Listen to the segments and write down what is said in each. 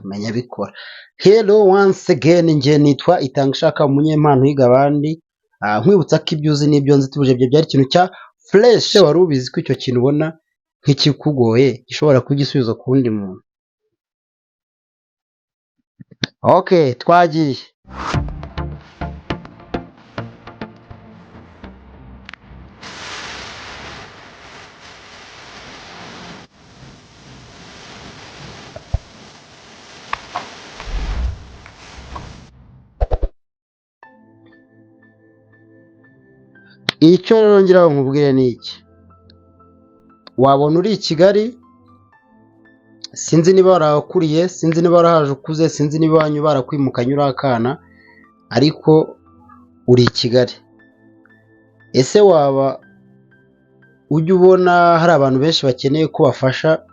Menya bikora. Hello once again, njye nitwa Itangishaka, umunyempano uhiga abandi. Nkwibutsa ko ibyo uzi n'ibyo nzi tubuje ibyo byari ikintu cya fresh. Wari ubizi ko icyo kintu ubona nk'ikikugoye gishobora kuba igisubizo ku wundi muntu? Okay, twagiye. Icyo rero ngira ngo nkubwire ni iki: wabona uri i Kigali, sinzi niba warahakuriye, sinzi niba warahaje ukuze, sinzi niba iwanyu barakwimukanye uri akana, ariko uri i Kigali. Ese waba ujya ubona hari abantu benshi bakeneye ko bafasha,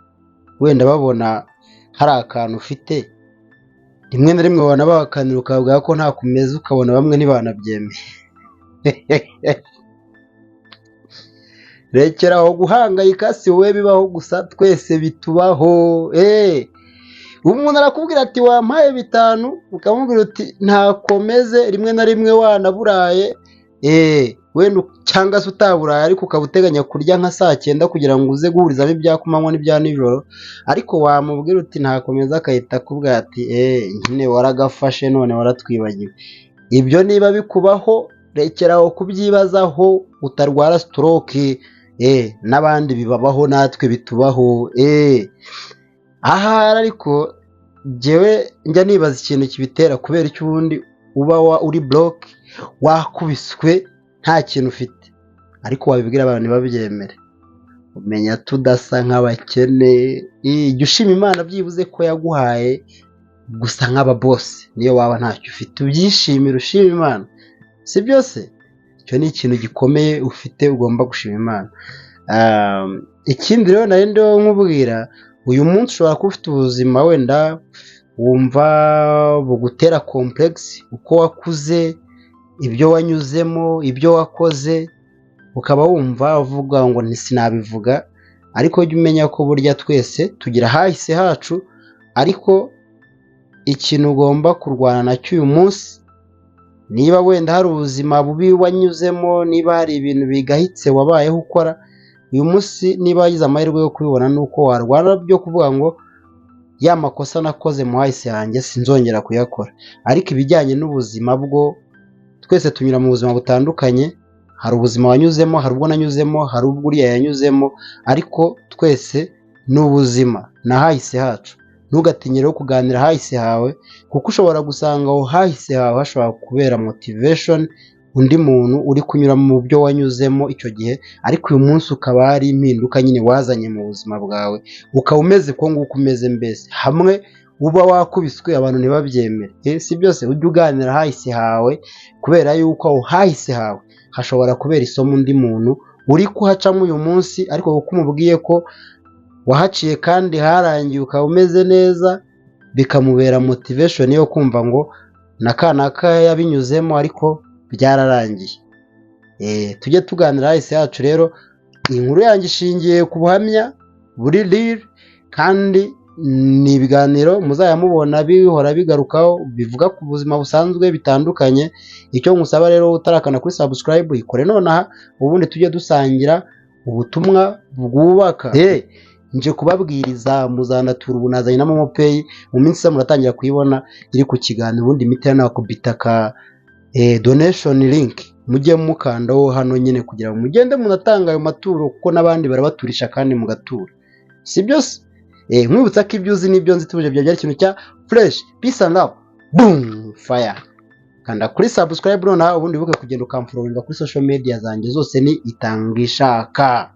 wenda babona hari akantu ufite, rimwe na rimwe wanabahakanira ukababwira ko ntako umeze, ukabona bamwe ntibanabyemeye. Rekera aho guhangayika, si wowe bibaho gusa, twese bitubaho. Umuntu arakubwira ati wampaye 5, ukamubwira uti ntakomeze, rimwe na rimwe wanaburaye, wenda cyangwa se utaburaye ariko ukaba uteganya kurya nka saa 9 kugira ngo uze guhurizamo ibya kumanywa n'ibya nijoro, ariko wamubwira uti ntakomeze akahita akubwira ati nyine waragafashe none waratwibagiwe. Ibyo niba bikubaho, rekera aho kubyibazaho, utarwara stroke. N'abandi bibabaho, natwe bitubaho. Ahari ariko njyewe njya nibaza ikintu kibitera, kubera icyo ubundi uba uri broke, wakubiswe nta kintu ufite, ariko wabibwira abantu ntibabyemere. Umenya tudasa nk'abakene. Jya ushima Imana byibuze ko yaguhaye gusa nk'ababosi, niyo waba ntacyo ufite ubyishimire, ushima Imana, si byose? Icyo ni ikintu gikomeye ufite, ugomba gushima Imana. Ikindi rero nari ndiho nkubwira, uyu munsi ushobora kuba ufite ubuzima wenda wumva bugutera complex, uko wakuze, ibyo wanyuzemo, ibyo wakoze, ukaba wumva uvuga ngo sinabivuga, ariko jya umenya ko burya twese tugira ahahise hacu, ariko ikintu ugomba kurwana nacyo uyu munsi, niba wenda hari ubuzima bubi wanyuzemo, niba hari ibintu bigayitse wabayeho ukora, uyu munsi niba wagize amahirwe yo kubibona, ni uko warwana byo kuvuga ngo ya makosa nakoze mu hahise hanjye sinzongera kuyakora. Ariko ibijyanye n'ubuzima bwo, twese tunyura mu buzima butandukanye, hari ubuzima wanyuzemo, hari ubwo nanyuzemo, hari ubwo uriya yanyuzemo, ariko twese ni ubuzima, ni ahahise hacu. Ntugatinye rero kuganira ahahise hawe, kuko ushobora gusanga aho hahise hawe hashobora kubera motivation undi muntu uri kunyura mu byo wanyuzemo icyo gihe, ariko uyu munsi ukaba hari impinduka nyine wazanye mu buzima bwawe, ukaba umeze uko nguko umeze mbese, hamwe uba wakubiswe abantu ntibabyemere. Si byose? Ujye uganira ahahise hawe, kubera yuko aho hahise hawe hashobora kubera isomo undi muntu uri kuhacamo uyu munsi, ariko kuko umubwiye ko wahaciye kandi harangiye ukaba umeze neza, bikamubera motivation yo kumva ngo na kanaka yabinyuzemo ariko byararangiye. Tujye tuganira ahahise hacu rero. Iyi nkuru yanjye ishingiye ku buhamya buri real, kandi ni ibiganiro muzajya mubona bihora bigarukaho, bivuga ku buzima busanzwe bitandukanye. Icyo nkusaba rero, utarakanda kuri subscribe, ikore nonaha, ubundi tujye dusangira ubutumwa bwubaka. Nje kubabwiriza muzanatura, ubu nazanye na MoMo Pay, mu minsi iza muratangira kuyibona iri ku kiganiro, ubundi imiti nakubita ka donation link, mujye mukandaho hano nyine kugira ngo mugende munatanga ayo maturo, kuko n'abandi barabaturisha kandi mugatura, si byose? Nkwibutsa ko ibyo uzi n'ibyo nzi tubuje byari ikintu cya fresh. Peace and love, boom fire. Kanda kuri subscribe nonaha, ubundi wibuke kugenda ukamfollowinga kuri social media zanjye zose, ni Itangishaka.